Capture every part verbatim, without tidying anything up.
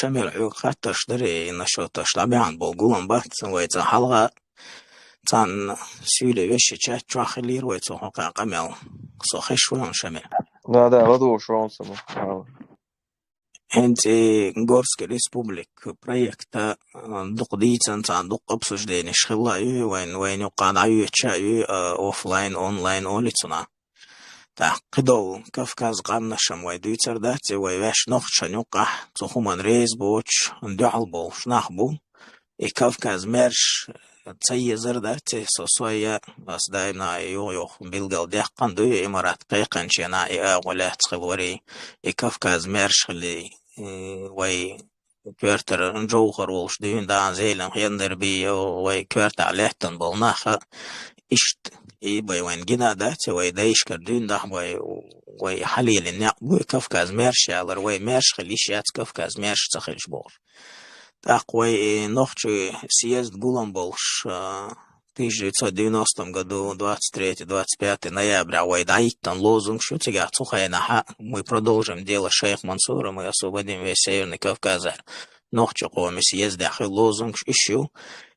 Шамил, хьоьга хаттарш дара, и насчёт таш дӀабаьхьан болу гулам бац, вай цхьа хьалха цхьана суьйле вешан чат чохь хилира вай цу хьокъехь къамел. Со хезаш ву, Шамил? Да, да, ладугӀуш ву со. ХӀинца и Горский республик проекта, а, дукха дийцина, цхьана дукха обсужденеш хилла а ю, вайн, вайн юккъехь дӀайоьдуш а ю, а, офлайн, онлайн олу цунах. ТӀаккха кхидолу Кавказ къаьмнашна вай дуьйцур дац, и вай ваьш нохчашна юккъехь цу хӀуманна реза боцуш, дуьхьал болуш нах бу. И Кавказ маьрша ца езар дац, со, со я, ас даимна юха-юха билгалдаьккхина ду, и Имарат кхайкхинчу хенахь и агӀо лаьцна хилла вара, и Кавказ маьрша хилла, и вай коьртара жовхӀар волуш дуьйна дан Зелимхан Яндарбиев вай коьртехь лаьттина болу нах а, иштта, и бай вайн гина дац, вай дайшкара дуьйна дахь бай, вай хьалелина некъ бу и Кавказ маьрша ялар, вай маьрша хила йиш яц, Кавказ маьрша ца хилча бохуш. ТӀаккха вай и нохчийн съезд гулам болуш, а, тысяча девятьсот девяностом году, двадцать третье, двадцать пятое ноября вай дӀахӀиттина лозунгаш ю, цигахь цу хенахь а: «Мы продолжим дело шейх Мансура, мы освободим весь Северный Кавказ», аьлла. Нохчийн къоман съездехь хилла лозунгаш уьш ю,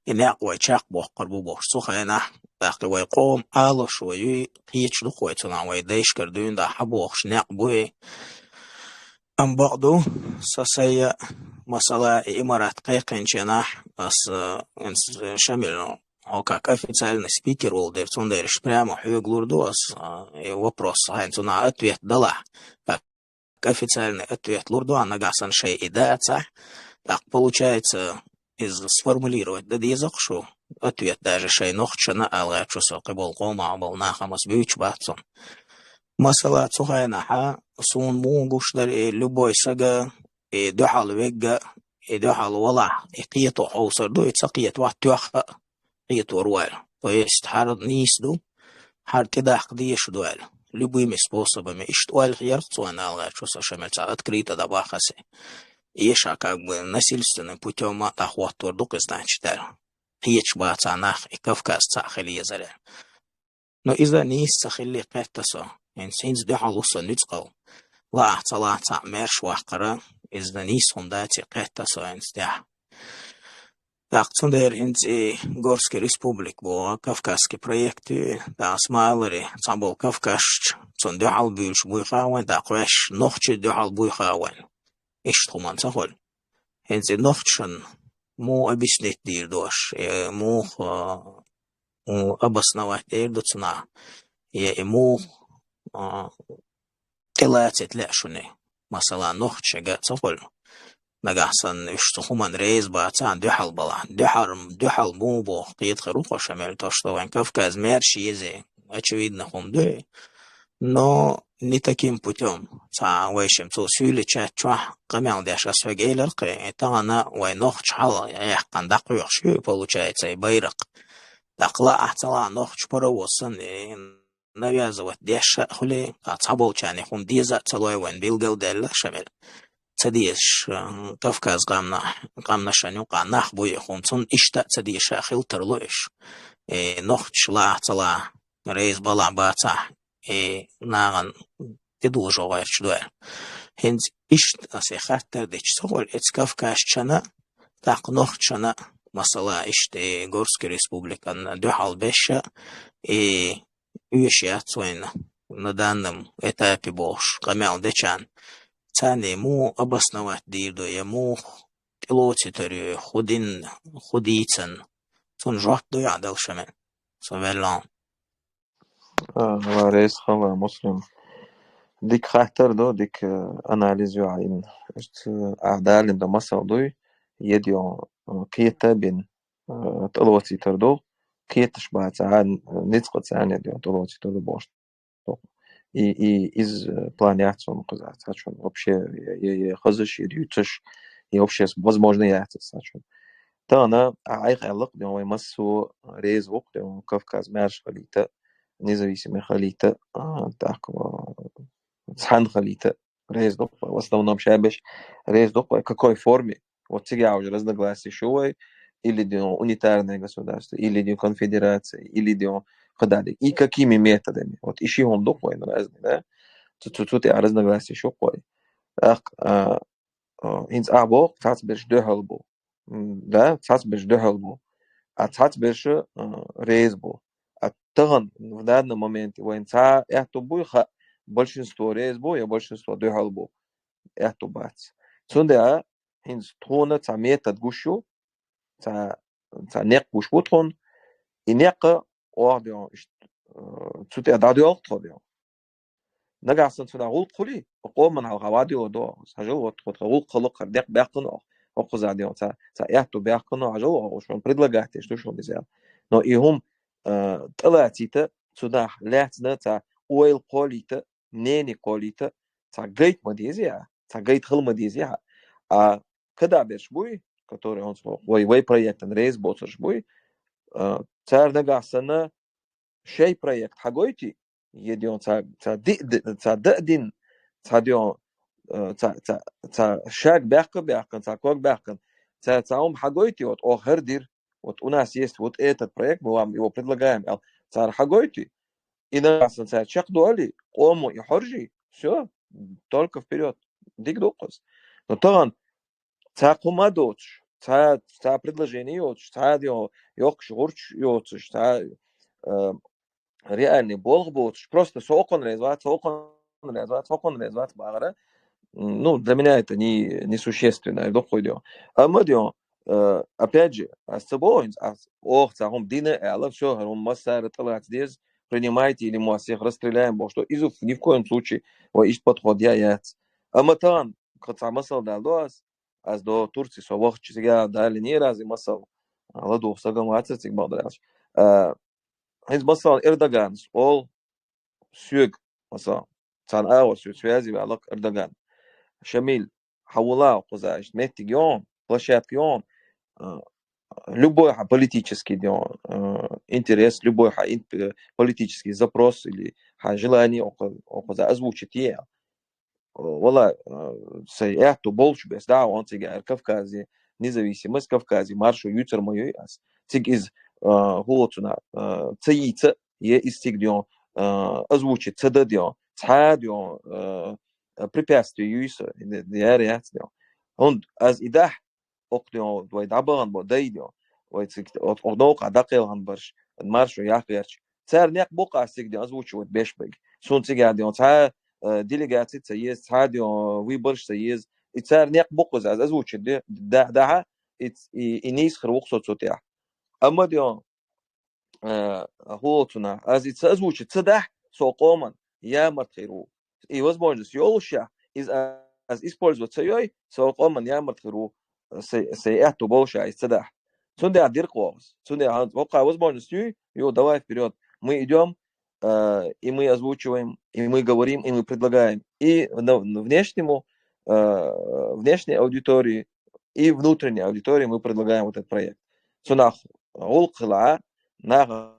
и некъ вай чекхбоккхур бу бохуш цу хенахь. ТӀаккха вай къоман Ӏалашо ю, кхеташ ду-кх вай цунах, вай дайшкара дуьйна дахь хьабохуш некъ бу и. Амма бакъду, сан сайга, масала, и Имарат кхайкхинчу хенахь, ас, э, ин с-, Шамил, хьо как официальный спикер волу дела, цундела иштта прямо хьоьга лур ду ас, э, и вопрос, хьайна цунах ответ далахь. Как официальный ответ лур ду, а нагахь санна шайн и дацахь, так получается, иза сформулировать дан деза-кх шу, ответ даже шайн нохчашна ала гӀерташ ву со, кхиболу къомах болу нах а маса буьйцуш бац цунна. Масала, цу хенахь а суна муха гуш дара, и любой сага, и дуьхьал вегга, и дуьхьал валахь, и кхето хьовсур ду, и ца кхетахь тоьхна а кхетор ву аьлла. То есть хӀара нийса ду, хӀара тӀедаккха дезаш ду аьлла. Любыми способами. Иштта ойла хьерх цунна ала гӀерташ ву со, Шамил, цхьа открыто дӀабаххьа аса. Эша как бы насильственным путём а дӀахӀоттор ду-кх иза, значит, аьлла. Кхеташ бацахь нах, и Кавказ цхьаъ хила езар аьлла. Но иза нийса ца хилли кхетта со. ХӀинца, хӀинца дуьхьал ву сан нуьцкъала. Лаахь ца лаахь цхьаъ маьрша ваккхара, иза нийса хӀума дац и кхетта со хӀинца тӀехь. ТӀаккха цундела хӀинца и Горский республик боху, Кавказский проект ю, тӀаккха ас ма-аллара, цхьаболу кавказча цунна дуьхьал буьйлуш буй хаьа вайн, тӀаккха ваьш нохчий дуьхьал буй хаьа вайн. Иштта хӀуманна ца хуьлу. ХӀинца и нохчашна муха объяснить дийр ду аш, э, муха, а, обосновать дийр ду цунах, я и муха, а, тӀелацийта лаьа шуна. Масала, нохчашка ца хуьлу. Нагахь санна уьш цу хӀуманна реза бацахь, дуьхьал балахь. Дуьхьал, дуьхьал муха боху, кхета хир ву-кх аш, Шамил, то, что вайн Кавказ маьрша еза, очевидно хӀума ду. Но не таким путём. Цхьа вайшимма цо суьйле чат чохь къамел деш ас хьоьга элира-кх, и тахана вай нохчаша хьалаяьккхина дӀакхоьхьуш ю, получается, и байракх. ТӀаккха лаахь ца лаахь нохчаша паровоз санна, и навязывать деш а хуьлий, а цхьаболчарна хӀума деза а ца лой вайн билгалдаьлла, Шамил. Ца дезаш, а, Кавказ къамна-, къамнашна юкъахь нах буй и хӀума, цунна иштта а ца дезаш а хила тарло уьш. И нохчаша лаахь ца лаахь, реза балахь бацахь, и нахана тӀедужо гӀерташ ду аьлла. ХӀинца иштта аса и хаттар дича ца хуьлу, эцу кавказчана, тӀаккха нохчашна, масала, иштта и Горский республикана дуьхьал беш а, и оьшуш яц вайна на данном этапе бохуш къамел дечарна. Царна муха обосновать дийр ду, я муха тӀелоцуьйтур ю, хӀун дина, хӀун дийцина. Цунна жоп дуй ахь дала, Шамил? Со ваьлла. А, ва реза хила, Муслим. Дика хаттар ду, дика, э, анализ ю ахь йина. Иштта, э, ахь далийна дан масал дуй, еда йо, э, кхета а бина, э, тӀелоцуьйтур ду, кхеташ бацахь, а, ницкъаца царна еда йо тӀелоцуьйтур ду бохуш. И, и, иза, э, план яц суна кхузахь, цхьа чун вообще, я, я, я хазаш, я дуьйцуш, я вообще возможно яц иза цхьа чун. Тахана, а, айхьа аьлла-кх, ден вай массо а реза ву-кх, ден Кавказ маьрша хилийта, независимый хилийта, а, так, а, цхьаьна хилийта реза ду-кх вай, в основном ша берш реза ду-кх вай, какой форме, вот цига уже разногласия ю вай, или ден унитарное государство, или ден конфедерация, или ден кхидӀа дика. И какими методами? Вот и ши хӀума ду-кх вайн разный, да? Цу, цу, цу тӀехь разногласия ю-кх вай. ТӀаккха, а, а, хӀинца ахь боху, цхьацца берш дуьхьал бу. М, да, цхьацца берш дуьхьал бу. А цхьацца берш, а, реза бу. А тахана, в данном моменте, вайн цхьа аьтту буй, ха, большинство реза бу, я большинство дуьхьал бу. Аьтту бац. Цундела хӀинца тхуна цхьа метод гуш ю, цхьа, цхьа некъ гуш бу тхуна. И некъ оха ден, ишт-, э, цу тӀе дӀадоьлху тхо ден. Нагахь санна цунах гӀуллакх хуьлий, къоман хьалха вадио до, хьажал вот тхо гӀуллакх хала кхар декъ баьккхина оха, хӀокхуза ден, цхьа, цхьа аьтту баьккхина, хьажал оха шун предлагать деш ду шуна иза. Но и хӀума, э, тӀалацийта, цунах лаьцна цхьа ойла кхоллийта, мнение кхоллийта, цхьа гайта ма деза я, цхьа гайта хила ма деза я. А када берш буй, которые он вай, вай проектан реза боцурш буй, а, цара нагахь санна шай проект хьагойти, е дион цхьа, цхьа ди-, ди-, цхьа да а дин, цхьа дион, а, цхьа, цхьа, цхьа шаг баьккха баьккхина, цхьа ког баьккхина, цхьа, цхьа хӀума хьагойти, вот, оха хӀара дир, вот у нас есть вот этот проект, мы вам его предлагаем, ал, цара хьагойти, и нагахь санна цара чекхдоли, къомо и хьоржи, всё, только вперёд, дика ду кхуза. Но тахана цхьа хӀума доцуш, цхьа, цхьа предложение йоцуш, цхьа йо-, йоккхуш гӀурташ йоцуш, цхьа, э, реальный болх боцуш, просто со окхунна реза вац, со окхунна реза вац, со окхунна реза вац бахара. М, ну, для меня это не, несущественно, дукхуй ден. Амма ден, э, опять же, ас ца боху хӀинца, ас оха цхьа хӀума дина аьлла, всё, хӀара хӀума массара тӀалаца деза, принимайте или мы вас всех расстреляем, бо что, иза ни в коем случае, вай иштта подход я яц. Амма тахана, кху цхьа масал дала до ас, ас до Турци со вахча цига дали не рази масал, а, ладугӀу сагам вацар цига бакъдар аьлча. А, хӀинца масал Эрдоган, ол, соьга, масал, царна агӀор соьга связи ваьллакх Эрдоган. Шамиль, хьавула кхуза, иштта меттиг йон, площадка йон, а, любой хьа политический ден, а, интерес, любой хьа ин-, э, политический запрос или хьа желание окху-, окхуза озвучить е. Вала, а, сай аьтту болчу бес, да, он цига эр Кавказе, независимость Кавказе, маршо юьцар ма юй ас. Цига из, а, хӀуоцуна, а, ца йийца, е из цига ден, а, озвучить ца да ден, цхьа ден, а, препятствие юй со, яра яц ден. ХӀунда аз и дахь, окх ден, вай дӀабахана бо, дай ден, вай цига, от, от новкъа дӀакхелхана барш, маршо яхъярча. Цара некъ бу-кх ас цига ден озвучивать беш бег. Сун цига ден, цхьа, э, делегаци ца еза, цхьа ден, выборш ца еза. И цара некъ бу-кх из аз озвучить де, да-, дахьа, и ц-, и, и нийса хир ву-кх со цу тӀехь. Амма ден, э, хӀуоцуна, аз и ца озвучить ца дахь, со къоман ямарт хир ву. И возможность йолушехь, из а-, аз использовать ца йой, со къоман ямарт хир ву, сай, сай аьтту болуша из ца дахь. Цундела диркъ вогӀус. Цундела хьан-, вокхай возможность юй, ю, давай вперёд. Мы идём, э, и мы озвучиваем, и мы говорим, и мы предлагаем. И на-, внешнему, э, внешней аудитории, и внутренней аудитории мы предлагаем вот этот проект. Цунах гӀуллакх хила, нахана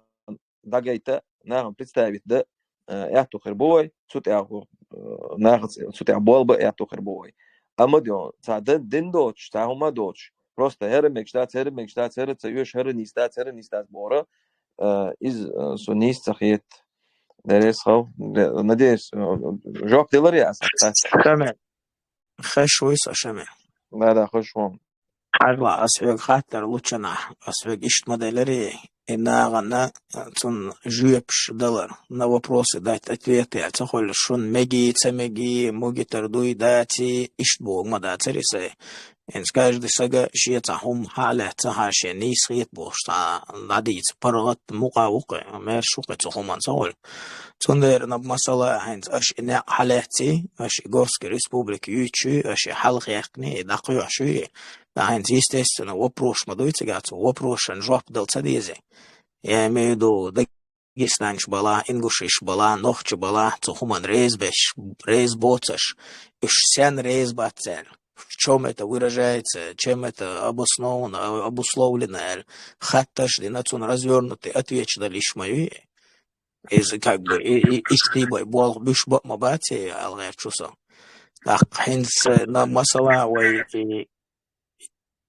дӀагайта, нахана представить да, э, аьтту хир бу вай, цу тӀехь, э, нахаца, цу тӀехь болх ба аьтту хир бу вай. Амма ден, цхьа дан-, дин доцуш, цхьа хӀума доцуш, просто хӀара мегаш дац, хӀара мегаш дац, хӀара ца оьшу, хӀара нийса дац, хӀара нийса дац бохура, э, иза, э, со нийса ца хета. Деррес хав, де-, надеюсь, э, жоп делар я аса. Шамиль. Хеш вуй со, Шамиль? Да, да, хеш ву. Хьажал, ас хьоьга хаттар лучунахь, ас хьоьга иштта ма деларий, и нахана цунна жоьпаш далар, на вопросы дать ответы, ца хуьлуш шуна мегий, ца мегий, мугитар дуй, даций, иштта бохург ма дацарий сай. ХӀинца каждый сага шен цхьа хӀума хьалаьцна, хьан шен нийса хета бохуш цхьа дӀадийца паргӀат мукъа ву-кх, маьрша ву-кх цу хӀуманца хуьлу. Цундела, масала, хӀинца аша и некъ хьалаьцций, аша и Горский республика юьйцуш юй, аша и хьалхаьхкиний, и дӀакхоьхьуш юй, ТӀаккха хӀинца, естественно, вопрос ма дуй цигахь, цу вопросан жоп дала ца дезий. Я имею в виду, дагестанцаш балахь, ингушиш балахь, нохчий балахь, цу хӀуманна реза беш, реза боцуш, уьш сенна реза бац аьлла, в чём это выражается, чем это обосновано, а, обусловлено аьлла, хаттарш дина, цунна развёрнутый ответ дала йиш ма юй. Иза как бы и, и, иштта бай болх буьш бакъ ма бац, и алгӀерчу со. ТӀаккха хӀинца, на, масала, вай и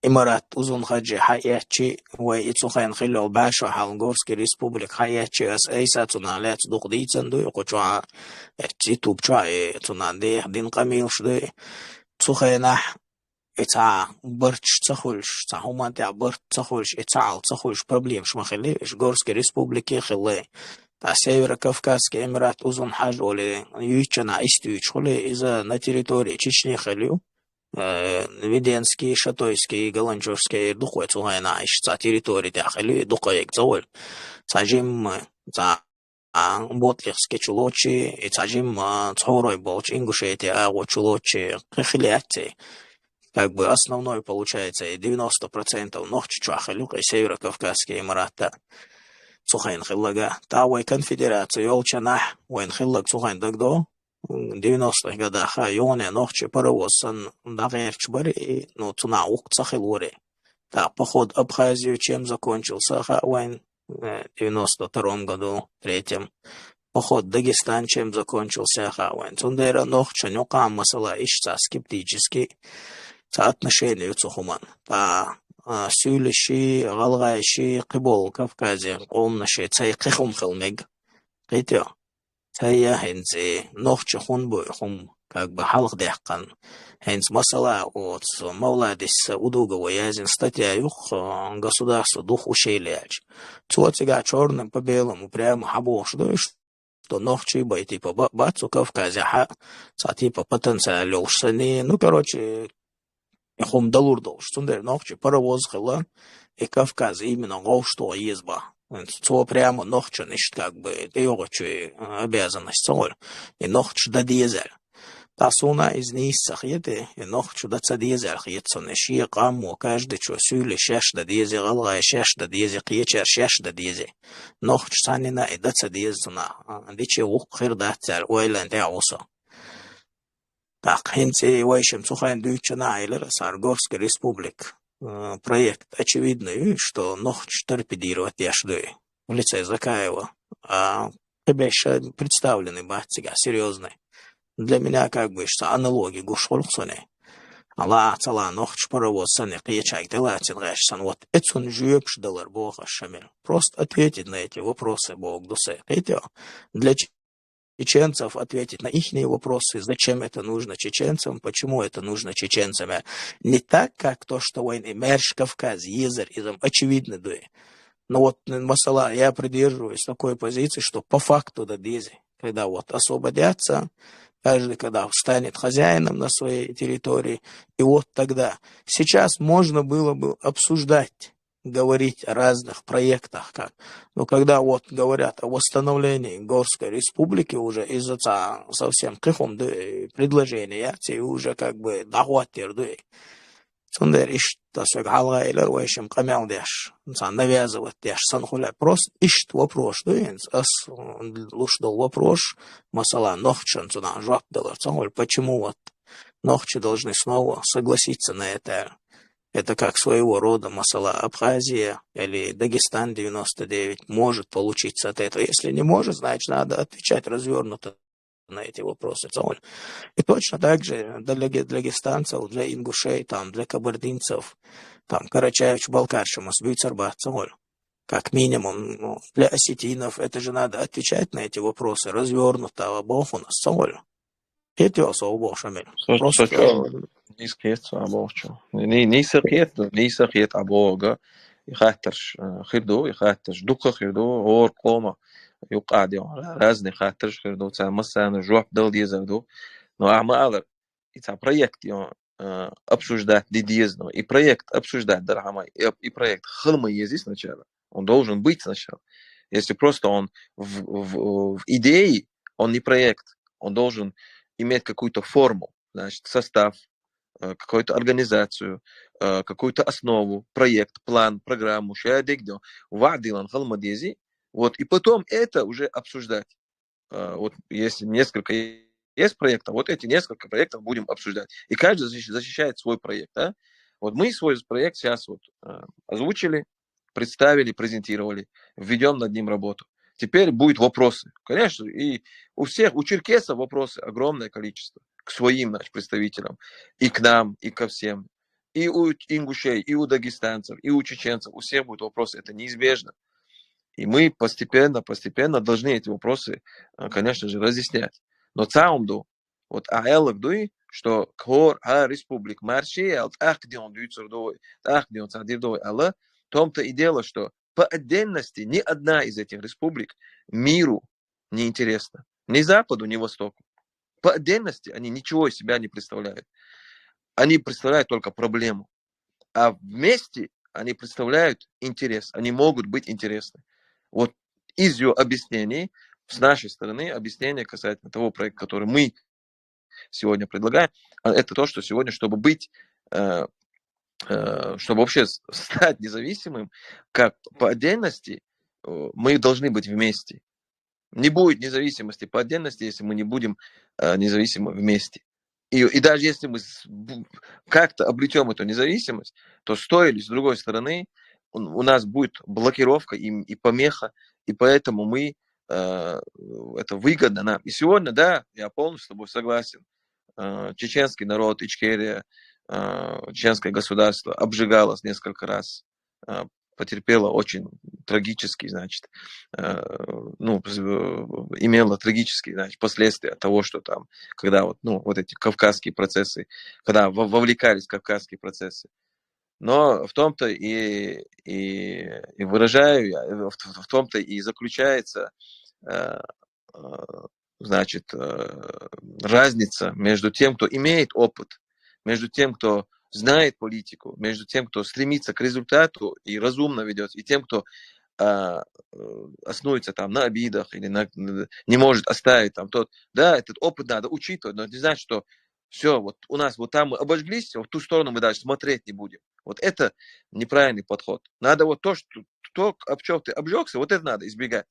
Имарат Узун-Хаджи хьаэцчи, вай и цу хенахь хилла йолу бӀешо хьалха Горский республика хьаэцчи, ас айса цунах лаьцна дукха дийцина ду, и кху чохь, эцци ютуб чохь, и цунах деха дина къамелаш ду. Цу хенахь и цхьа барт ца хуьлуш, цхьа хӀуманна тӀехь барт ца хуьлуш, и цхьа Ӏалашо ца хуьлуш проблемаш ма хилла, уьш Горский республике хилла. Ткъа Северо-Кавказский Эмират узун хьажа олий, юьйцучу нахана иштта юьйцуш хуьлу, иза на территории Чечни хилла ю. Э, Веденский, Шатойский, Галанчожский, дукха вай цу хенахь иштта цхьа территори тӀехь хилла ю, и дукха вайга ца хуьлу. Цхьа жимма, цхьа а, Ботлихский чулоций, и цхьа жимма, а, цхьорой болчу Ингушетия агӀо чулоций, кхин хилла яц и. Как бы основной, получается, и девяносто процентов Нохчийчохь хилла ю, кхин Северо-Кавказский Эмират а цу хенахь хилларг. Ткъа вай конфедераци йолчу хенахь, вайна хилларг цу хенахь дагадогӀу, девяностых годах юха нохчий паровоз санна дӀагӀерташ бара, и, ну, цунах вукху ца хилла вара. Ткъа поход Абхазию чем закончился хаьа вайна, э, девяносто втором году, третьем. Поход Дагестан чем закончился хаьа вайна. Цундела нохчашна юкъахь, масала, иштта цхьа скептически цхьа отношение ю цу хӀуманна. Ткъа, а, суьйлашший, гӀалгӀайшший, кхиболу Кавказе къоманашший цхьа кхин хӀума хила мега. Кхетий? Цхьа я хӀинца и нохчийн хӀун бу и хӀума, как бы, хьалха даьккхина. ХӀинца, масала, оцу Мавладис Удугова яздина статья юкъахь, э, государство дух ущелья аьлча. Цо цигахь чёрным по белому прямо хьабохуш ду, что нохчий бай, типа, ба-, бац цу Кавказехь цхьа, типа, потенциал йолуш санна. Ну, короче, и хӀума далур долуш. Цундела нохчий паровоз хилла, и Кавказ именно гӀовшто еза боху. Цо прямо нохчашна иштта, как бы, тӀейогӀучу обязанность ца хуьлу, и нохчаша дан дезара. Ткъа суна иза нийса ца хета, и нохчаша дан ца дезара хета суна. Шен къамо, каждый чо суьйлий шаьш дан деза, гӀалгӀай шаьш дан деза, кхечара шаьш дан деза. Нохчаша цхьаннена и дан ца деза цунах. Дичи вукху хир дац аьлла, ойланна тӀехь ву со. ТӀаккха хӀинца и вайшимма цу хенахь дуьйцучу нахана элира аса, Горская республика, э, проект, очевидно, ю, что нохчаш торпедировать деш ду и в лице Закаева. А кхиберш представленный бац цигахь серьёзный. Для меня, как бы, иштта аналоги гуш хуьлу-кх суна. Ла а, ца ла а, нохчаша паровоз санна кхечаьрга тӀелацийна гӀерташ санна, вот и цунна жоьпаш далар боху аса, Шамиль. Просто ответить на эти вопросы бохург ду сан. Кхетий? Для чеченцев ответить на ихние вопросы, зачем это нужно чеченцам, почему это нужно чеченцам. Не так, как то, что вайна и маьрша Кавказ езар, иза-м очевидно ду и. Но вот, масала, я придерживаюсь такой позиции, что по факту дан деза. Когда вот освободятся, каждый когда станет хозяином на своей территории, и вот тогда. Сейчас можно было бы обсуждать, говорить о разных проектах, как, но когда вот говорят о восстановлении Горской республики, уже из-за ца-, совсем кхин хӀума ду и, предложение яц и, уже как бы дӀахӀоттор ду и. Цундела иштта соьга хьалха элира, вайшимма къамел деш, цхьа навязывать деш санна хуьлу. Просто иштта вопросаш ду хӀинца ас, м, луш долу вопросаш, масала, нохчашна цунах жоп далар ца хуьлу. Почему вот нохчи должны снова согласиться на это? Это как своего рода, масала, Абхазия или Дагестан девяносто девять может получиться от этого. Если не может, значит, надо отвечать развёрнуто на эти вопросы. Ца хуьлу. И точно так же для даге-, дагестанцев, для ингушей, там, для кабардинцев, там, карачаевцаш, балкарцаш ма ас буьйцур бац, ца хуьлу. Как минимум, ну, для осетинов это же надо отвечать на эти вопросы развёрнуто, боху аса, ца хуьлу. Кхетий аса, боху, Шамиль? Со, просто со чо, нийса кхета аса, боху, чо. Ни-, ни-, нийса кхета, нийса кхета, а боху, и хаттарш, э, хир ду, и хаттарш дукха хир ду, хӀора къоман юкъа а ду, разные хаттарш хир ду, царна массарна жоп дала дезар ду. Но ахьа ма аллара, и цхьа проект, э, обсуждать де деза, но и проект обсуждать дар хьама, и, и проект хила ма еза сначала. Он должен быть сначала. Если просто он в, в, в идее, он не проект, он должен иметь какую-то форму, значит, состав, э, какую-то организацию, э, какую-то основу, проект, план, программу, шадегдо, ваъдилан хила ма деза. Вот, и потом это уже обсуждать. Э, вот если несколько есть проектов, вот эти несколько проектов будем обсуждать. И каждый защищ-, защищает свой проект, да? Вот мы свой проект сейчас вот, э, озвучили, представили, презентировали, ведём над ним работу. Теперь будут вопросы. Конечно, и у всех, у черкесов вопросы огромное количество к своим, значит, представителям, и к нам, и ко всем. И у ингушей, и у дагестанцев, и у чеченцев, у всех будут вопросы, это неизбежно. И мы постепенно, постепенно должны эти вопросы, э, конечно же, разъяснять. Но цхьа хӀума ду, вот ахьа аьлларг дуй, что кхор а республик марши ал тӀаккха дён дюйцур дой, тӀаккха дён ца дир дой ала, в том-то и дело, что по отдельности ни одна из этих республик миру не интересна. Ни Западу, ни Востоку. По отдельности они ничего из себя не представляют. Они представляют только проблему. А вместе они представляют интерес. Они могут быть интересны. Вот из её объяснений, с нашей стороны, объяснение касательно того проекта, который мы сегодня предлагаем, а, это то, что сегодня, чтобы быть, э, э, чтобы вообще с- стать независимым, как по отдельности, э, мы должны быть вместе. Не будет независимости по отдельности, если мы не будем, э, независимы вместе. И, и даже если мы с- бу- как-то обретём эту независимость, то с той или с другой стороны у, у нас будет блокировка и, и помеха, и поэтому мы, э, это выгодно нам. И сегодня, да, я полностью с тобой согласен. Э, чеченский народ, Ичкерия, э, чеченское государство обжигалось несколько раз, э, потерпело очень трагический, значит, э, ну, пос- э, имело трагические, значит, последствия от того, что там, когда вот, ну, вот эти кавказские процессы, когда во- вовлекались кавказские процессы. Но в том-то и, и, и выражаю я, в, в том-то и заключается, э, э, значит, э, разница между тем, кто имеет опыт, между тем, кто знает политику, между тем, кто стремится к результату и разумно ведёт, и тем, кто, а, э, основывается там на обидах или на, не может оставить там тот. Да, этот опыт надо учитывать, но это не значит, что всё, вот у нас вот там мы обожглись, вот в ту сторону мы дальше смотреть не будем. Вот это неправильный подход. Надо вот то, что то, об чём ты обжёгся, вот это надо избегать.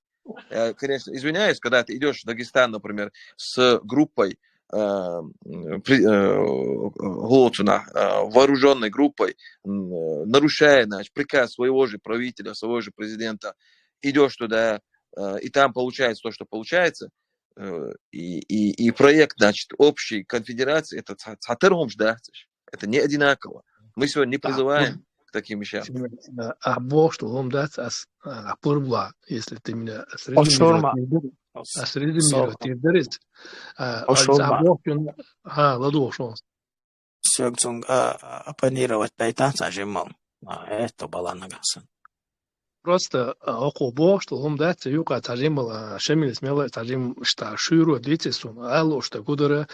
Я, конечно, извиняюсь, когда ты идёшь в Дагестан, например, с группой, э, м, при- э, гуцулханаш, э, вооружённой группой, м, э, нарушая, значит, приказ своего же правителя, своего же президента, идёшь туда, э, и там получается то, что получается, э, и, и, и проект, значит, общей конфедерации, это ца- цхьатарра хӀумаш дац. Это не одинаково. Мы сегодня не призываем к таким вещам. А боху, что хӀума дац, ас, а, пурбла, если ты меня срезюмировать не дыр. А срезюмировать не дыр. А, а боху, а, ладу, что. Сёгзунг, а, а, оппонировать дайтан цхьа жимма. А, это была нагасан. Просто, а, око боху, что хӀума дац, юкъа цхьа жимма, а, Шамилис мела цхьа жимма шта шуьйро дийци сун, ала уж та гудара,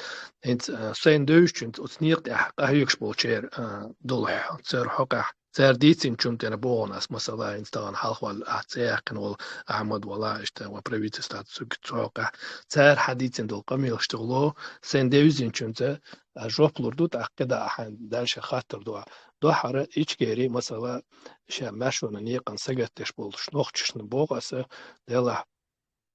хӀинца, а, сайн девзачунца оцу некъа тӀехь къахьоьгуш болчеран, а, долу хьо-, церан хьокъехь. Цара дийцинчун тӀера боху ас, масала, хӀинца тахана хьалха ваьлла, ахь цӀе яьккхина волу Ахьмад вала, иштта вайн правительство цу, цу хьокъехь. Цара хьан дийцина долу къамелаш тӀехула, сайн девзинчунца, а, жоп лур ду, тӀаккха кхидӀа ахьа дальше хаттар ду. Дуьххьара Ичкери, масала, ша маьршонан некъан сагатдеш болуш нохчашна боху аса, делахь,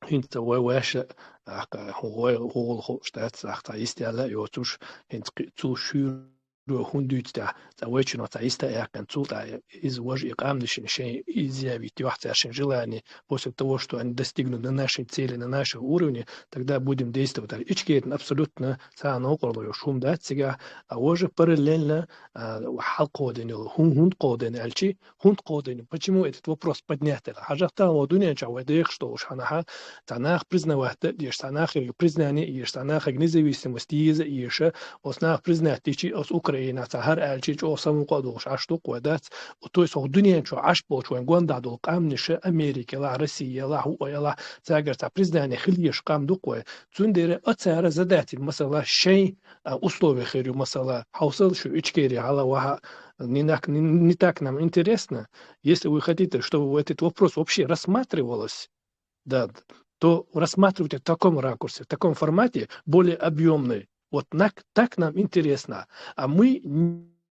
хӀинца вай ваьшша, ахь, хӀун вай, хӀун гӀуллакх хууш дац, ахь цхьа йист яьлла а йоцуш, хӀинца кхи-, цул шуьйра хӀун дуьйцу тӀехь, цхьа вайчунах цхьа йист а яьккхина, цул тӀаьхьа иза важа и къам дешина шайн изъявить йохь цаьршин желание, после того, что они достигнут на нашей цели, на нашем уровне, тогда будем действовать. Ичкерина абсолютно цхьа новкъарло йолуш хӀума дац цигахь, а важа параллельно, а, хьалкховдийна йолу хӀун-, хӀунда кховдийна аьлчи, хӀунда кховдийна? Почему этот вопрос поднят? Хьажахь тахана вай дуьнен чохь вай дехаш долуш хьанахьа, цхьа нах признавать дан а дезаш, цхьа нахе признание а езаш, цхьа нахе независимость еза а езаш, оцу нах признать дичи, оцу Украинах цхьа хӀара аьлчи чӀогӀа самукъа а долуш Ӏаш ду-кх вай дац. То есть хӀокху дуьнен чохь Ӏаш болчу вайн гондахь долу къаьмнаш, Америка елахь, Россия елахь, хӀуъа елахь, цаьргара цхьа признание хила езаш къам ду-кх вай. Цундела а цара задатина, масала, шайн, а, условия хир ю, масала, хьовсал шу Ичкери хьала ваха, не так, не, не так нам интересно. Если вы хотите, чтобы этот вопрос вообще рассматривалось, да, то рассматривайте в таком ракурсе, в таком формате, более объёмный. Вот нак-, так нам интересно. А мы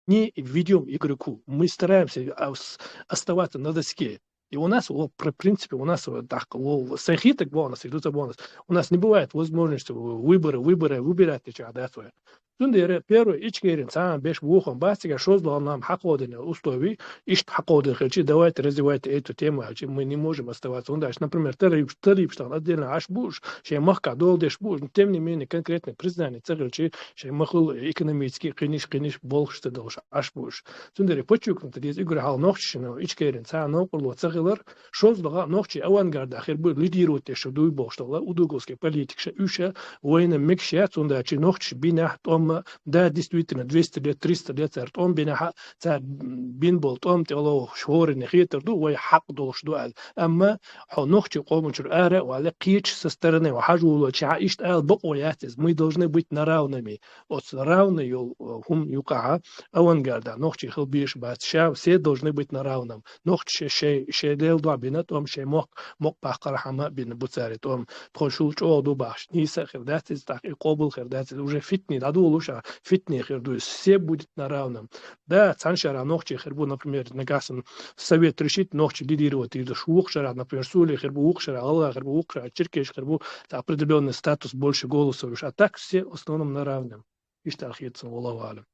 не ведём игру. Мы стараемся, а, с-, оставаться на доске. И у нас, вот, в принципе, у нас, вот, так, вот, сахиток бонус, идут бонус. У нас не бывает возможности выбора, выбора, выбирать, ты чё, да, твоя. Цундела первый, Ичкерин цхьа беш вухам бац, цигахь шозлагӀа нам хьакховдина условий, иштта хьакховдина хилчи, давайте развивайте эту тему, а мы не можем оставаться. Он дальше, например, Талиб-, Талиб штан отдельно Ӏаш бууш, шайн махка долу деш бууш, но тем не менее конкретное признание ца хилчи, шайн махал экономически кхиниш, кхиниш, болхаш ца долуш Ӏаш бууш. Цундела подчеркнуть деза, игра хьал нохчашна, Ичкерин цхьа новкъарло ца хилар, шозлагӀа нохчий авангарда хир бу лидировать деш дуй бохуш дола, удуговский политикаша, уьша, вайна мегаш яц, цундачи нохчаш бинехь тӀом Да, действительно, двести лет, триста лет цар тӀом бинехь а, цар бин болу тӀом тӀе ло хӀоранна хетар ду, вай хьакъ долуш ду аьлла. Амма хьо нохчийн къоман чуьра ара а вале, кхечу со стороны хьажа волочехь а иштта ала бакъо яц иза: «Мы должны быть на равными». Оцу равный йолу, э, хӀума юкъахь а авангарда нохчий хила безаш бац, ша все должны быть на равном. Нохчаша шай, шай леладо бина тӀом, шайн мохк мукъабаккхархьама бина бу цара тӀом. Тхо шул чӀогӀа ду бахьаш, нийса а хир дац иза, тӀаккха и къобал хир дац иза. Уже фитне дӀадолуш а, фитне хир ду иза. Все будет на равном. Да, цхьана шарахь нохчий хир бу, например, нагахь санна совет решит, нохчий лидировать йийр ду. Вукху шарахь, например, Суьлий хир бу, вукху шарахь гӀалгӀа хир бу, вукху шарахь черкеш хир бу, это определённый статус, больше голосов. А так все в основном на равном. Иштта хета сан, валлаху аълам.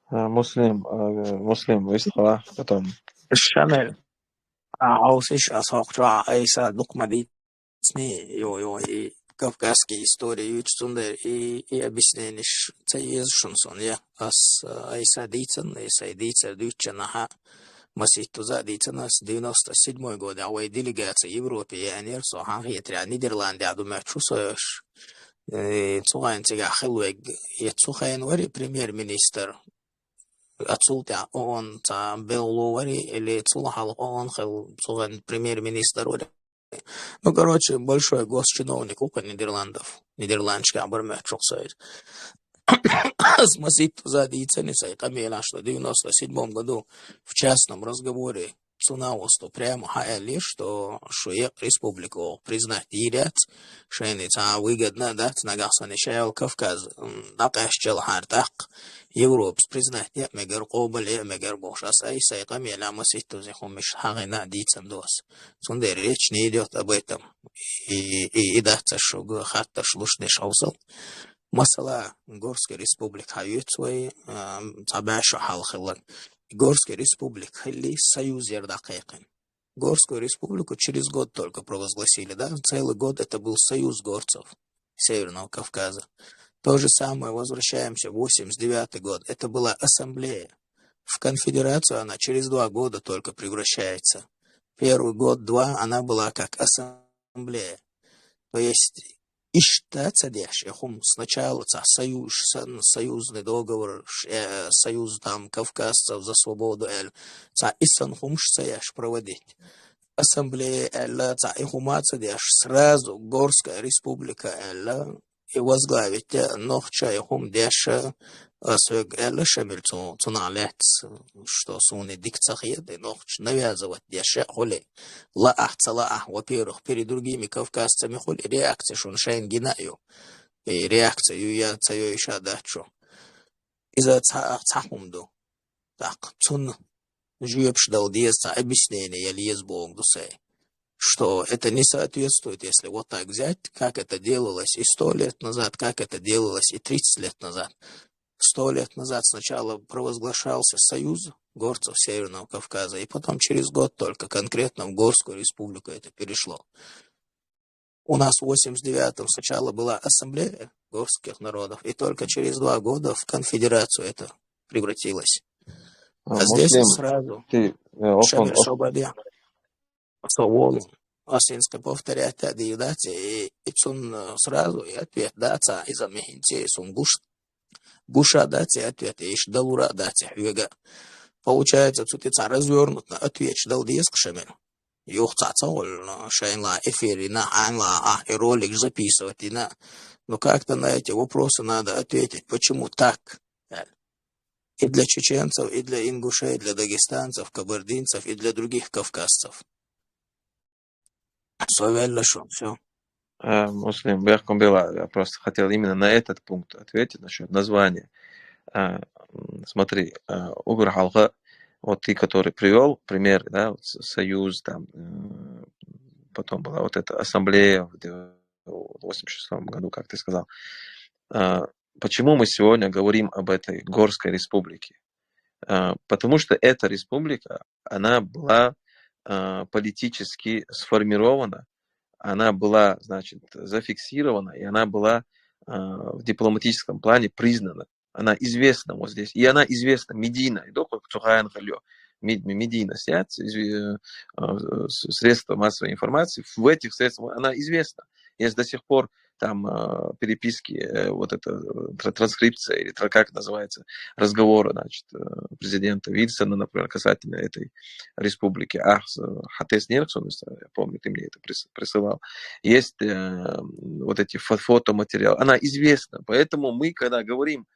А, Муслим, а, Муслим, вистхила, потом. Шамил, а, хьовсийша, ас хӀокху чохь Айса дукха ма дийцни, йо, йо, и кавказский история юьйцу, цундела и, и объяснениш ца еза шуна суна, я. Ас, а, Айса дийцина, и сайн дийцар дуьйцучу нахьа, масийтта за а дийцина ас, девяносто седьмой годехь вай делегация Европе еанера, со хьан хетарехь Нидерландехь ду моьтту шу со йош. Э, цу хенахь цигахь хилла вег, я цу хенахь вари премьер-министр, а цул тӀаьхьа ООН цхьа белхало вари, или цул хьалха ООН хилла цу хенахь премьер-министр вари. Ну, короче, большой госчиновник ву кху Нидерландов. Нидерландашкахь бара моьтту шу со иза. Ас масийтта за дийцина сайн къамелаш ду, девяносто седьмом году в частном разговоре цу новосту прямо хьан аьллера, что шу екъа республика оха признать йийр яц, шайна цхьа выгодно а дац, нагахь санна шайн Кавказ, м, дӀакъаьстча хьара тӀаккха Европас признать ян а мегар, къобал ян а мегар бохуш, ас Айсай къамелехь масийтта хӀумнаш хьахийна а дийцина ду ас. Цундела речь не идёт об этом. И, и, и дац ас шуьга хаттарш луш деш хьовсал. Масала, Горская республика хьан юьйцу вай, а, цхьа бӀе шо хьалха хилларг. Горская республика хилли, союз яра дӀакхайкхина. Горскую республику через год только провозгласили, да? Целый год это был союз горцев Северного Кавказа. То же самое, возвращаемся в восемьдесят девятый год. Это была ассамблея. В конфедерацию она через два года только превращается. Первый год-два она была как ассамблея. То есть иштта ца деш, и хӀума сначала цхьа союз санна, союзный договор, ш-, э, союз там кавказцев за свободу аьлла, цхьа и санна хӀумаш ца еш проводить. Ассамблея аьлла, цхьа и хӀума ца деш, сразу Горская республика аьлла, и возглавить нохча и хӀума деш, ас хьоьга аьлла, Шамил, цу, цунах лаьцна, что суна дика ца хета, и нохча навязывать деш а хуьлий. Лаахь, ца лаахь, во-первых, перед другими кавказцами хуьлий, реакция шуна шайна гина а ю. И реакция ю я ца йойша дац шу. Иза цхьа, цхьа хӀума ду. ТӀаккха цунна жоьпаш дала деза, цхьа объяснение яла еза бохург ду сайн, что это не соответствует, если вот так взять, как это делалось и сто лет назад, как это делалось и тридцать лет назад. Сто лет назад сначала провозглашался союз горцев Северного Кавказа, и потом через год только конкретно в Горскую республику это перешло. У нас в восемьдесят девятом сначала была ассамблея горских народов, и только через два года в конфедерацию это превратилось. А, а здесь Муслим, сразу ты, э, Шамиль, особо, я со волу. Ас хӀинца повторять а дийр дац, и, и цунна сразу и ответ дац, а иза ма хӀинца, и цунна гуш, гуш а дац и ответ, и иштта далур а дац и хьоьга. Получается, цу тӀе цхьа развёрнутый ответ дала деза-кх, Шамиль. Юха цхьа ца хуьлу, шайна эфир йина, хьайна ахь и ролик записывать йина. Ну, как-то на эти вопросы надо ответить, почему так? И для чеченцев, и для ингушей, и для дагестанцев, кабардинцев, и для других кавказцев. Со велла шуна, всё. Э, Муслим, бехкам бела, я просто хотел именно на этот пункт ответить насчёт названия. Э, м, смотри, э, угар хьалха, вот ты, который привёл пример, да, вот с-, союз, там, э, потом была вот эта ассамблея в де-, в восемьдесят шестом году, как ты сказал. Э, почему мы сегодня говорим об этой Горской республике? Э, потому что эта республика, она была, э, политически сформирована, она была, значит, зафиксирована, и она была, э, в дипломатическом плане признана. Она известна вот здесь, и она известна медийно, и только цу хенахь хилла, мед-, медийность, э, э, с-, средства массовой информации, в этих средствах она известна. Если до сих пор там э, переписки, э, вот это э, тра- транскрипция или тра- как называется, разговора, значит, э, президента Вильсона, например, касательно этой республики. Ах, э, Хатес Нерксон, если я помню, ты мне это прис- присылал. Есть э, вот эти фо- фотоматериалы. Она известна. Поэтому мы, когда говорим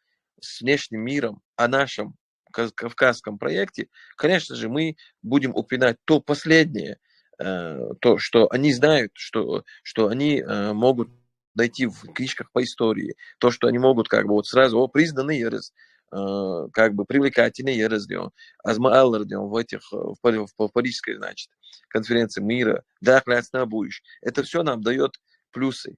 с внешним миром о нашем ка- кавказском проекте, конечно же, мы будем упоминать то последнее, э, то, что они знают, что, что они э, могут найти в книжках по истории, то, что они могут как бы вот сразу, о, признанный ерес, э, как бы привлекательный ерес, дё, азма аллар, дё, в этих, э, в, пар- в, в Парижской, значит, конференции мира, да, кляцна будешь. Это все нам дает плюсы.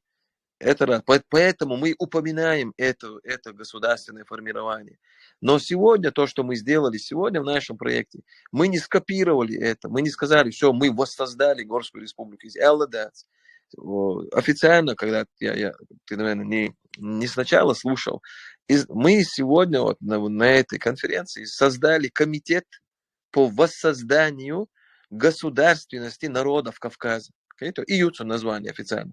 Это раз. По- Поэтому мы упоминаем это, это государственное формирование. Но сегодня, то, что мы сделали сегодня в нашем проекте, мы не скопировали это, мы не сказали, все, мы воссоздали Горскую республику из Элладац. О, Официально, когда я, я, ты, наверное, не, не сначала слушал, из- мы сегодня вот на, на этой конференции создали комитет по воссозданию государственности народов Кавказа. Окей? То и юцу название официально.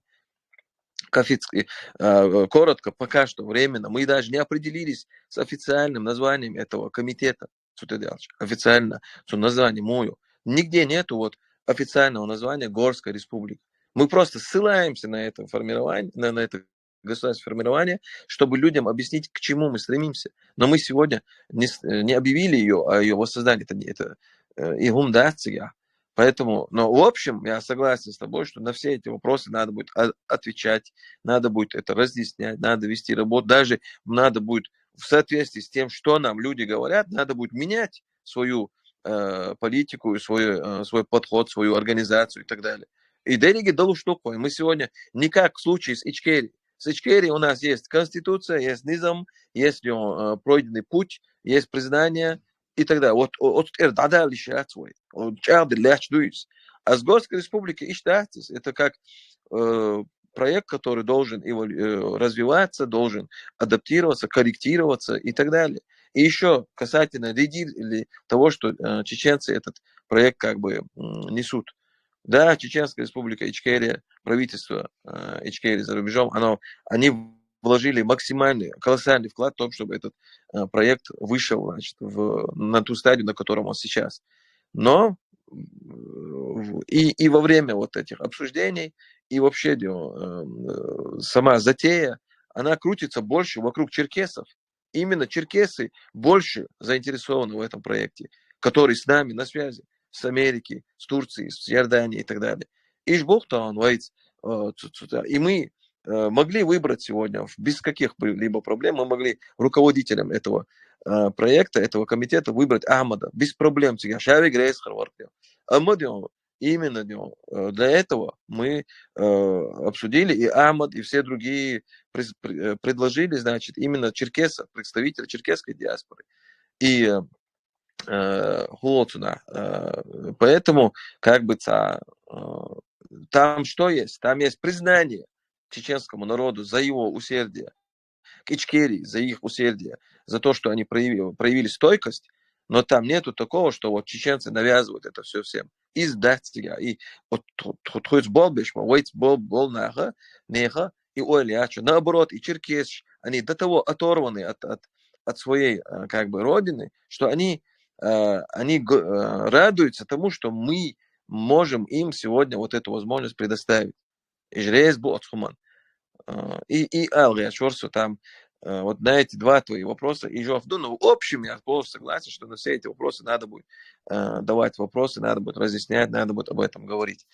Кафицкий, э, коротко, пока что временно. Мы даже не определились с официальным названием этого комитета. Цу тэ дэ алча. Официально, цу название мою. Нигде нету вот официального названия Горская республика. Мы просто ссылаемся на это формирование, на, на это государственное формирование, чтобы людям объяснить, к чему мы стремимся. Но мы сегодня не, с- не объявили ее, а ее воссоздание это, не- это э, и гумдация. Поэтому, но в общем, я согласен с тобой, что на все эти вопросы надо будет а- отвечать, надо будет это разъяснять, надо вести работу, даже надо будет в соответствии с тем, что нам люди говорят, надо будет менять свою э, политику, свой, э, свой подход, свою организацию и так далее. И дерриге долуш тукхой. Мы сегодня не как в случае с Ичкерией. С Ичкерией у нас есть конституция, есть низам, есть э, пройденный путь, есть признание и так далее. Вот от эр дадав лишь свой. Он чалды ляч дуис. А с Горской республики ищ датис. Это как э, проект, который должен эволю- э, развиваться, должен адаптироваться, корректироваться и так далее. И еще касательно лидер или того, что э, чеченцы этот проект как бы м, несут. Да, Чеченская республика Ичкерия, правительство э, Ичкерии за рубежом, оно, они вложили максимальный, колоссальный вклад в том, чтобы этот э, проект вышел, значит, в, на ту стадию, на котором он сейчас. Но м, и, и во время вот этих обсуждений, и вообще э, э, сама затея, она крутится больше вокруг черкесов. Именно черкесы больше заинтересованы в этом проекте, который с нами на связи, с Америки, с Турции, с Иорданией и так далее. Иш бухтаун вайц, э, цу- цу- та- и мы э, могли выбрать сегодня в- без каких-либо проблем, мы могли руководителем этого э, проекта, этого комитета выбрать Ахмада без проблем. Циган шави грейс харваркнем. Амадион, именно дё, э, для этого мы э, обсудили, и Ахмад, и все другие през- пр- э, предложили, значит, именно черкесов, представителя черкесской диаспоры. И э, э, хулоцуна. Э, Поэтому, как бы, ца- э, там что есть? Там есть признание чеченскому народу за его усердие, к Ичкерии, за их усердие, за то, что они проявили, проявили стойкость, но там нету такого, что вот чеченцы навязывают это все всем. Из датских, и вот хоть бол бешма, вейц бол, бол наха, неха, и ойли ачо. Наоборот, и черкес, они до того оторваны от, от, от своей э, как бы родины, что они, э, они г- э, радуются тому, что мы можем им сегодня вот эту возможность предоставить. Ижрез бу отхуман. Э, И, и алгия шорсу там, э, вот на эти два твои вопроса, и Жов, ну, ну, в общем, я полностью согласен, что на все эти вопросы надо будет э, давать вопросы, надо будет разъяснять, надо будет об этом говорить.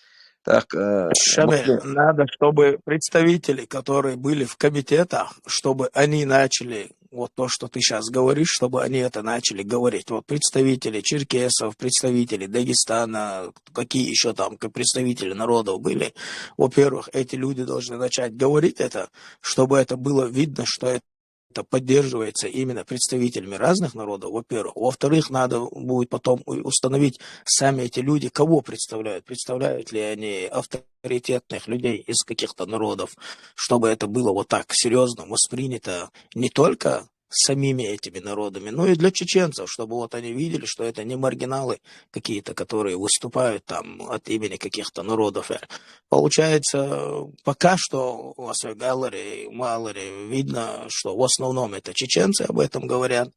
Так, э, Шамиль, вот, надо, чтобы представители, которые были в комитетах, чтобы они начали вот то, что ты сейчас говоришь, чтобы они это начали говорить. Вот представители черкесов, представители Дагестана, какие еще там к- представители народов были. Во-первых, эти люди должны начать говорить это, чтобы это было видно, что это поддерживается именно представителями разных народов, во-первых. Во-вторых, надо будет потом у- установить, сами эти люди кого представляют. Представляют ли они авторитетных людей из каких-то народов, чтобы это было вот так серьезно воспринято не только самими этими народами. Ну и для чеченцев, чтобы вот они видели, что это не маргиналы какие-то, которые выступают там от имени каких-то народов. Получается, пока что у вас в Галлере, Маллере видно, что в основном это чеченцы об этом говорят.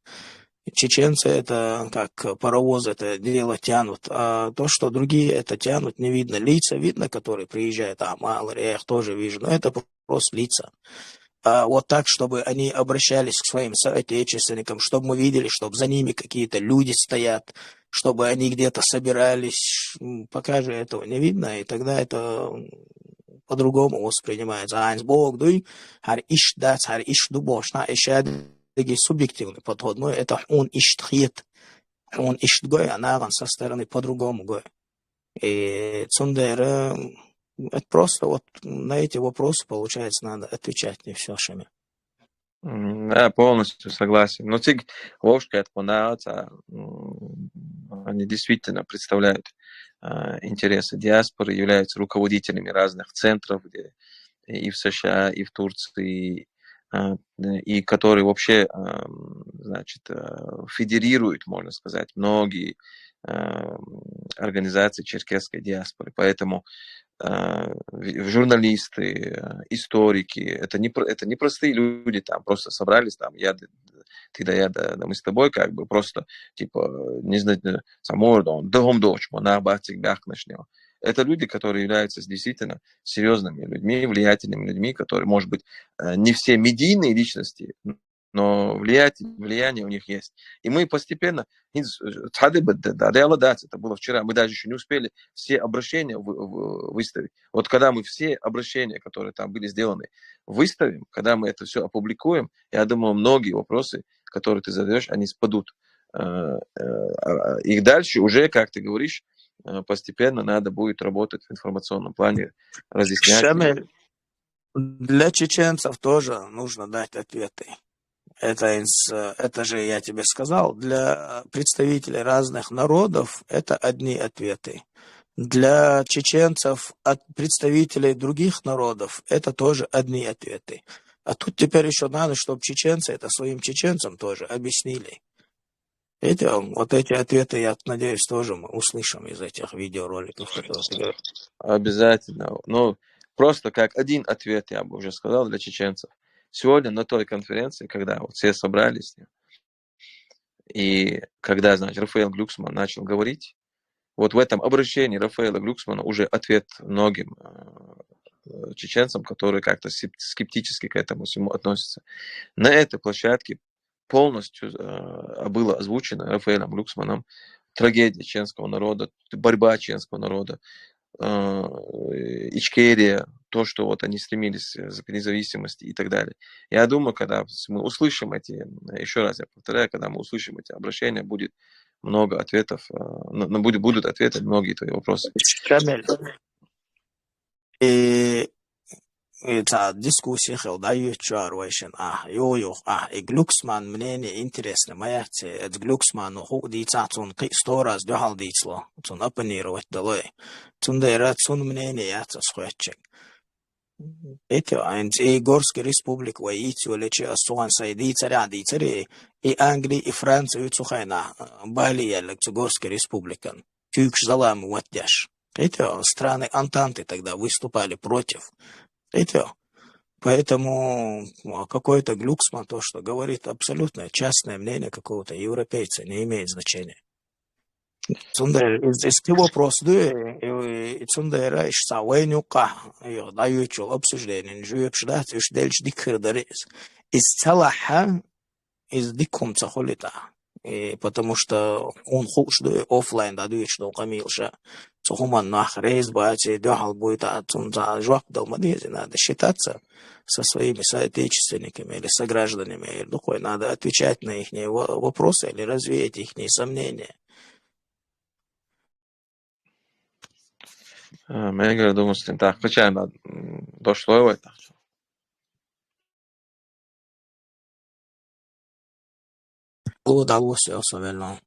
Чеченцы это как паровоз, это дело тянут. А то, что другие это тянут, не видно. Лица видно, которые приезжают, а Маллере, я их тоже вижу, но это просто лица. А вот так, чтобы они обращались к своим соотечественникам, чтобы мы видели, чтобы за ними какие-то люди стоят, чтобы они где-то собирались. М, Пока же этого не видно, и тогда это м, по-другому воспринимается. А Бог дуй, хар иш дац, хар иш ду бош, на иш субъективный подход, но это он иш тхет, он иш гой, а наган со стороны по-другому гой. И цундера, это просто вот на эти вопросы, получается, надо отвечать, не все, Шамиль. М, Да, полностью согласен. Но циг вовшка это понравится, м, они действительно представляют а, интересы диаспоры, являются руководителями разных центров, где и в С Ш А, и в Турции, а, и которые вообще, а, м, значит, а, федерируют, можно сказать, многие а, м, организации черкесской диаспоры. Поэтому а, в- журналисты, а, историки, это не, про- это не простые люди, там просто собрались, там, я, д- ты да я, да, да мы с тобой, как бы просто, типа, не знаю, самордон, дом дочь, монах, батик, бяхнашнего. Это люди, которые являются действительно серьезными людьми, влиятельными людьми, которые, может быть, э, не все медийные личности, но влиятель, влияние у них есть. И мы постепенно, это было вчера, мы даже еще не успели все обращения вы- вы- выставить. Вот когда мы все обращения, которые там были сделаны, выставим, когда мы это все опубликуем, я думаю, многие вопросы, которые ты задаешь, они спадут. Э, э, а, И дальше уже, как ты говоришь, э, постепенно надо будет работать в информационном плане, разъяснять. Шамиль, для чеченцев тоже нужно дать ответы. Это, инс- это же я тебе сказал, для представителей разных народов это одни ответы. Для чеченцев от представителей других народов это тоже одни ответы. А тут теперь еще надо, чтобы чеченцы это своим чеченцам тоже объяснили. Видите, вот эти ответы, я надеюсь, тоже мы услышим из этих видеороликов, которые ты говоришь. Обязательно. Ну, просто как один ответ, я бы уже сказал, для чеченцев. Сегодня на той конференции, когда вот все собрались, и когда, значит, Рафаэль Глюксман начал говорить, вот в этом обращении Рафаэля Глюксмана уже ответ многим э, чеченцам, которые как-то скептически к этому всему относятся. На этой площадке полностью э, было озвучено Рафаэлем Глюксманом трагедия чеченского народа, борьба чеченского народа, э, Ичкерия, то, что вот они стремились к независимости и так далее. Я думаю, когда мы услышим эти, еще раз я повторяю, когда мы услышим эти обращения, будет много ответов, э, ну, ну, будет, будут ответы на многие твои вопросы. Шамиль. И и ца дискуссия хел даючар вайшин а ююх а и Глюксман мнение интересно моя це эд Глюксман ху ди ца цун кы сто раз дюхал дицло цун оппонировать далой цун дера цун мнение я ца схватчик. Эти айнц и Горский республик вай и цю лечи асуан сай ди царя ди цари и Англии и Франции цухайна бали ялек цу Горский республикан. Тюкш залам ватдяш. Эти страны Антанты тогда выступали против. Эти Поэтому а, какой-то Глюксман то, что говорит, абсолютное частное мнение какого-то европейца не имеет значения. Цундер из из вопрос ду и цундера иш са вайнюка даю чул обсуждение жуеп ждать уж дельч дикхер дарис из цалаха из дикум цахулита. И потому что он хуш ду офлайн да дуч до камилша. Цухуман нах рейс бати дохал будет а цун за жвак дал мадизи надо считаться со своими соотечественниками или согражданами или духой надо отвечать на их вопросы или развеять их сомнения. Мегер думаю, так, кычана дошло его это. Удалось особенно.